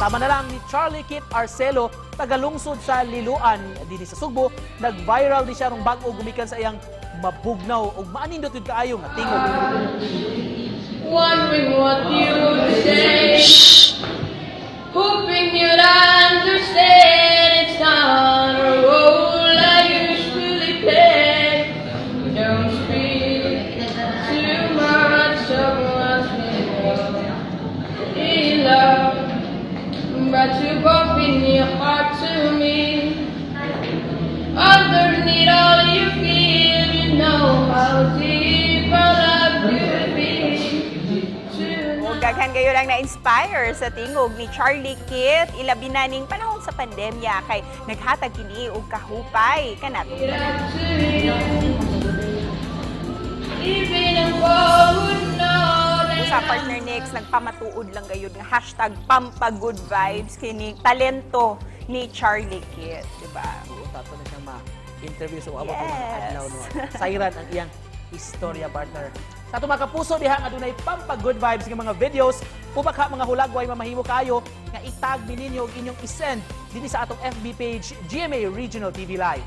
Sama na lang ni Charlie Kit Arcelo, tagalungsod sa Liloan dinhi sa Sugbo, nag-viral di siya rong bag-o gumikan sa iyang mabugnaw ug maanindot yun kaayo nga tingog. Wondering what you'd say. Hoping you'd understand it's not a role I usually play. Don't speak too much of what's been in love, but you open your heart to me. Underneath all you feel, you know how deep our love could be. Ug daghan kayo lang na-inspire sa tingog ni Charlie Kit, ilabi na ning panahon sa pandemya kay naghatag kini og kahupay kanatong It tanan. Up to you. Even if I would know that Sa partner Nix, nagpamatuod lang gayud nga #pampagoodvibes kini talento ni Charlie Kit, di ba? Oo, ato na siyang ma-interview sa abot ng mga adlaw, no. Sayran ang iyang istorya, partner. Sa ato mga kapuso diha nga adunay pampa good vibes nga mga videos, ubaka mga hulagway, mamahimo kayo nga itag ni ninyo ug inyong isend dinhi sa atong FB page, GMA Regional TV Live.